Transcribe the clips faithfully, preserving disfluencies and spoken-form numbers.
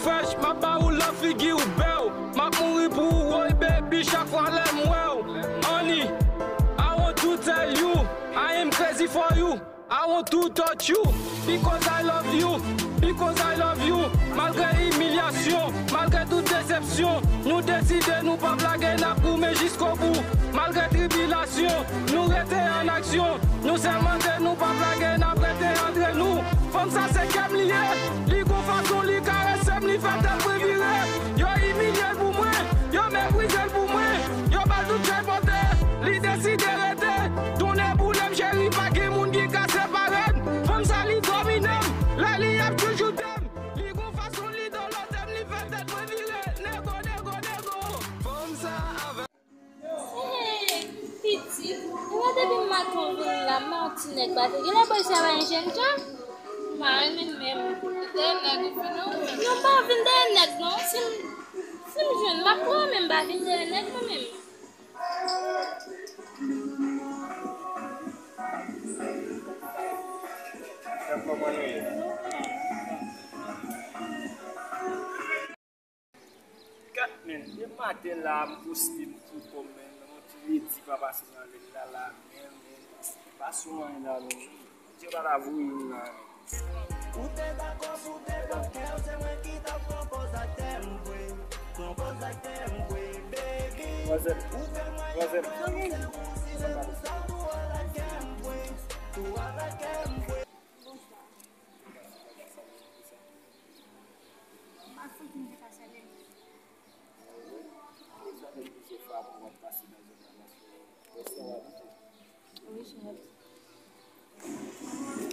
Fresh, m ap ba ou love, figi w bèl. M ap mouri pou ou, woy, baby, chak fwa lè m wè w. Honey, I want to tell you, I am crazy for you. I want to touch you, because I love you, because I love you. Malgre imilyasyon, malgre tout desepsyon, nou deside nou p ap lage, n ap goumen jiskobou. Malgre tribilasyon, nou rete an aksyon. Nou sèmante, nou p ap lage, n ap rete antre nou. Fanm sa se kè m li ye. Li gon fason li karese m, li fè tèt mwen vire. Yo imilye l pou mwen, yo meprize l pou mwen. Yo ba l tout sa l pote, li deside rete. Tonnè boule m cheri, pa gen moun ki ka separe n. Fanm sa li domine m, lè li ap chouchoute m. Li gon fason li dolote m, li fè tèt mwen vire. Nego, nego, nego. Fanm sa avè Hey, pitit, ewa depi maten w vin la, m wè yon ti nèg bate. Genlè bòy sa pa yon jènjan? M pa renmen l menm. Li te nèg ou vin ou menm? Non, m pa vin dèyè nèg non. Si m, si m jwenn, m ap pran, men m pa vin dèyè nèg mwen menm. Kòman nou ye? Gad, men, depi maten la, m poste m pou kòm, men, yon ti redi pa pase nan lèl la, la, men, men, pa sou anyen la, men, Bondye pa ta voye nou la, men. Ou te dakò pou debloke w, se mwen ki t ap pran pòz ak tè m vre. Pran pòz ak tè m vre, baby. Ou fè mwen yon pòz, se ou si se pou sa w tou avèk kè m vre. Tou avèk kè m vre. Bonswa. M pa santi m te ka sèvi. Wi, chèf.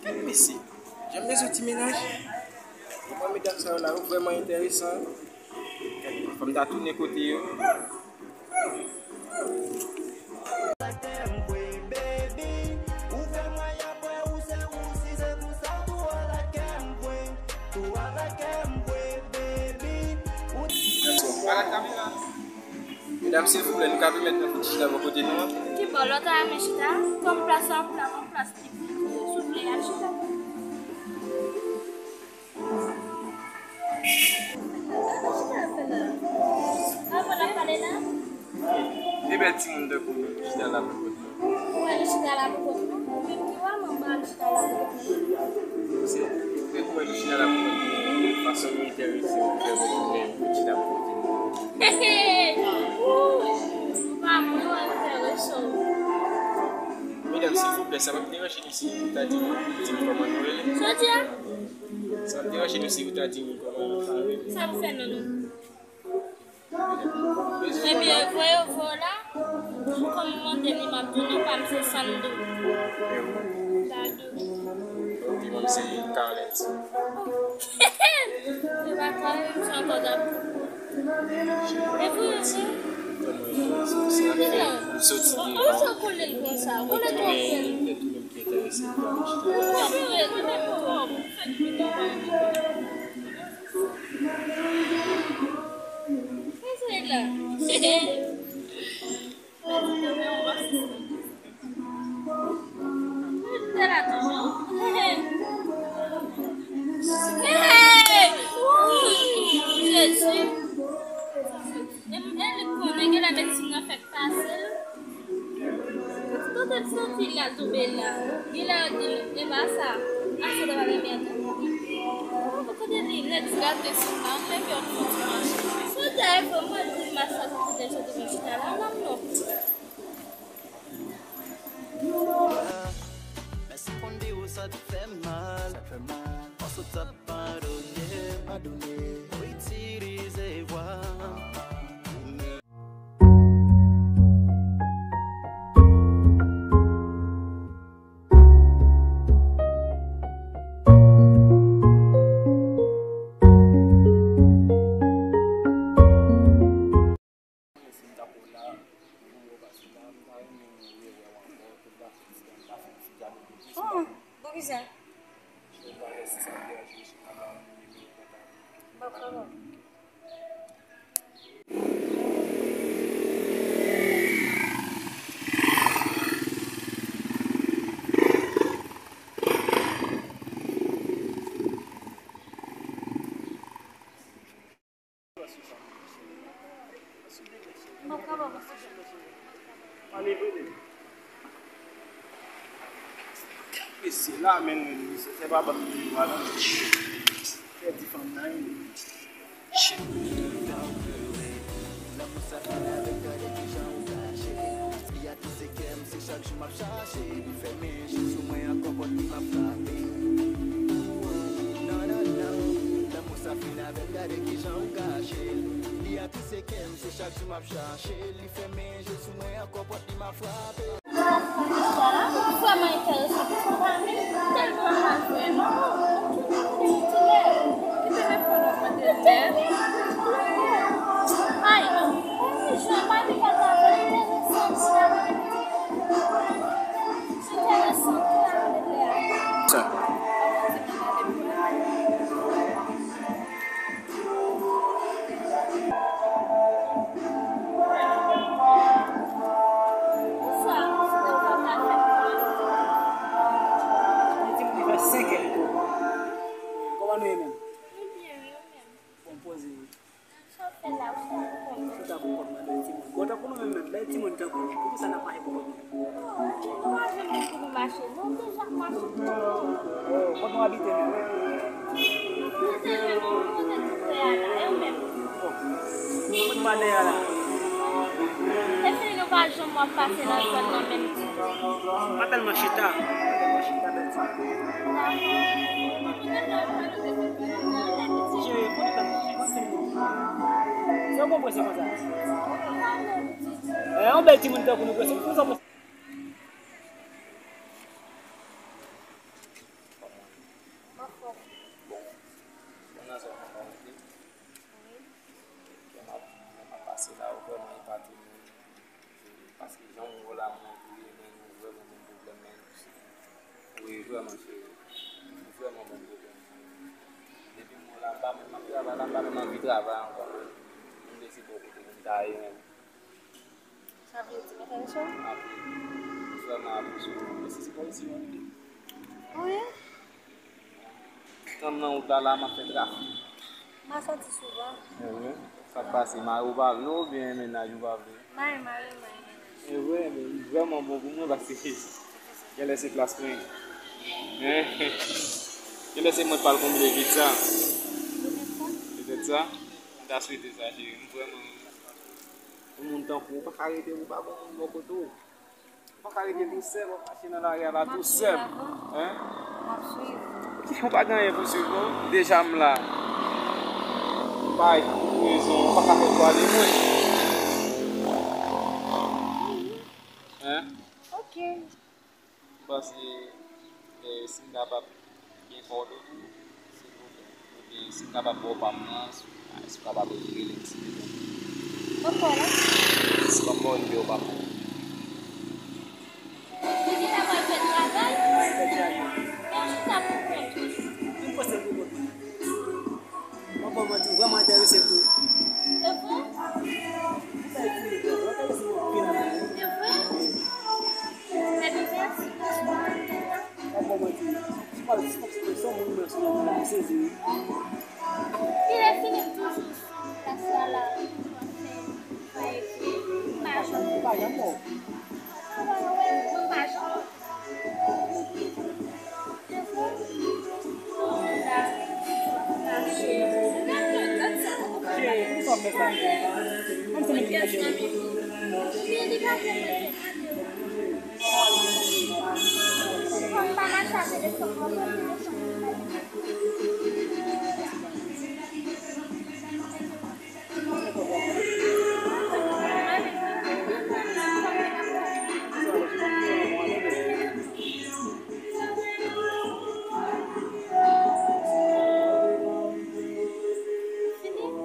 Gad mesye, jan m bezwen ti mennaj. Yo pran medam sa yo la, yo vrèman enteresan. Fò m ta tounen kote yo. Medam, silvouplè, nou ka pèmèt mwen vin chita bò kote nou an? Kibò lòt la renmen chita? Kòm plas la, plas, yon plas ki souple, al chita. Sa w ap fè la? Sa w ap fè la? Li bèl timoun tankou nou, nou chita la pou kont nou. Ou wè nou chita la pou kont nou? Ou menm ki wè mwen, m pa chita la pou kont nou. Se, ou wè nou chita la pou kont nou. Fason nou enterese, ou fè mwen tounen, nou chita pou kont nou. Ou pa mwen, ou enterese w. Medam, silvouplè, sa p ap deranje nou si nou ta di nou, di nou kòman nou rele? Sa w di a? Sa ap deranje nou si ou ta di nou kòman nou rele? Sa pou fè non nou? Ebyen, voye, voye w la. Kòm ou mande li, m ap di w non pa m se Sandou. Dadou. Ok, mwen se Carlette. Se pa Carlette, se ankò Dadou. E voye, voye. Ou soti devan. Ou sa kole l konsa? Kole twò byen. Mwen tou menm ki enterese pou al chita. Mwen tou menm tou. Kisa e la? Mwen tou menm tou. Mwen te la toujou. Hey! Hey! Ooh! Jezi! E m, e li konnen genlè medsin nan fèk pase l. Kote l soti l al tonbe la? Genlè yo di l, e pa sa. Ase de bagay mèd. Kote li? Nèg sa. Gade sou nan, nèg yo fouti mache. Sa w ta e fè, mwen di m a sa kote l soti mwen chita la, la m non. Mèsi pou n di ou sa t fè m mal. Sa t fè m mal. Panse w t ap padone m. Padone. Ou itilize vwa m. Oh, poukisa? Bon, kòman? Se la menm, se pa banm de vwa non. Pèdi fanm nan wi. Shit. Vrèman enteresan, paske m tèlman mal vrèman. Ki telefòn w mande l nèt? Ay, non. Jan pa di kal la, enteresan, enteresan, enteresan. Sa. Kòman nou ye menm? Bon, poze. Ou ta pou kòm nan bèl timoun. Bon, tankou nou menm menm, bèl timoun tankou nou, poukisa n ap mache pou kont nou? Nou pa jwenn moun pou nou mache, nou deja ap mache pou kont nou. Oh, kot nou abite menm? Nou abite menm, nou abite tout prè a la, e ou menm? Bon, nou pa dèyè a la. Epi nou pa janm w ap pase nan zòn nan menm ditou. Pa tèlman chita, pa tèlman chita, bèl timoun. Dakò. Cheri, pote tèt ou, cheri, pote tèt ou. Se w konprann se konsa. Eh, yon bèl timoun tankou nou, prese, nou sa prese. Bon, bon nan zòn nan, wi. Ke m ap, m ap pase la, ou vrèman epate mwen. Paske jan w wè la, mwen tou, men nou vrèman gen pwoblèm, men wi, vrèman, cheri. Nou vrèman gen pwoblèm. Depi m wè la, m pa menm ap travay la, m pa menm anvi travay ankò. M vle se bò kote pou m ta ye menm. Sa vle di, mwen fè mesye w? Apre, vrèman apre sou mwen. Mesye se pa isi menm. Wi. Tann nan wout la, la, m ap fè trafik. M a sòti souvan. Ehe. Sa k pase? Mari w pa vle w oubyen mennaj ou pa vle? Mari, mari, mari, mennaj. Ehe, men li vrèman bon pou mwen paske genlè se plas mwen. Ehe. Genlè se mwen k pral konble vid sa. Petèt sa? Petèt sa? M ta swete sa, cheri. M vrèman renmen sa. Yon moun tankou w, ou pa ka rete, ou pa gon moun bò kote w. Ou pa ka rete tou sèl, w ap mache nan lari a la tou sèl. Hein? M ap swiv. Ou pa gen anyen pou swiv, non? Deja m la. Bay tout rezon, ou pa ka fè dwa de mwen. Hein? Ok. M panse, eh, si m kapab gen kòdone w, silvouplè. Oubyen si m kapab ba w pa m nan, si w kapab rele m, silvouplè. Ban m ba w la. Si w pa m ba w nimewo pa m nan. Li gentan pral fè travay. Li gentan pou kont li. Li pase pou kont mwen. Mwen ba w manti, m vrèman enterese pou ou. E vre? Ou fè di, ou enterese mwen anpil. E vre? Ebyen, mèsi. Mwen ba w manti. Ou pa jis panse ke se yon moun mwen sou moun mwen sezi wi. Li refini toujou sou plas la la. Mwen fè, mwen fè, mwen pa janm. Ou pa janm wè w. Mwen pa wè, mwen pa janm.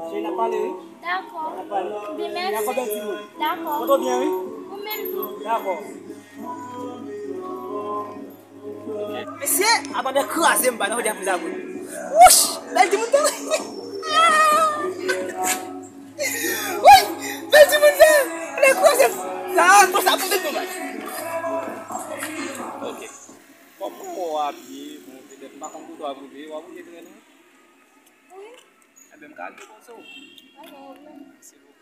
Cheri, n ap pale, wi. Dakò. N ap pale. Byen, mèsi. Dakò, bèl timoun. Dakò. Pote w byen, wi. Ou menm tou. Dakò. Mesye, Abandè kraze m ba nan jodi a pou zavou. Wouch! Bèl timoun sa. Woy! Bèl timoun sa. Abandè kraze m. Sa, konsa pou tout moun. Ok. Kòm mwen wè w abiye, bon, petèt m pa konn kote w ap rive, w ap rive trè lwen? Wi. Enben, m ka ale konsa. Pa gen pwoblèm. Mèsi bokou.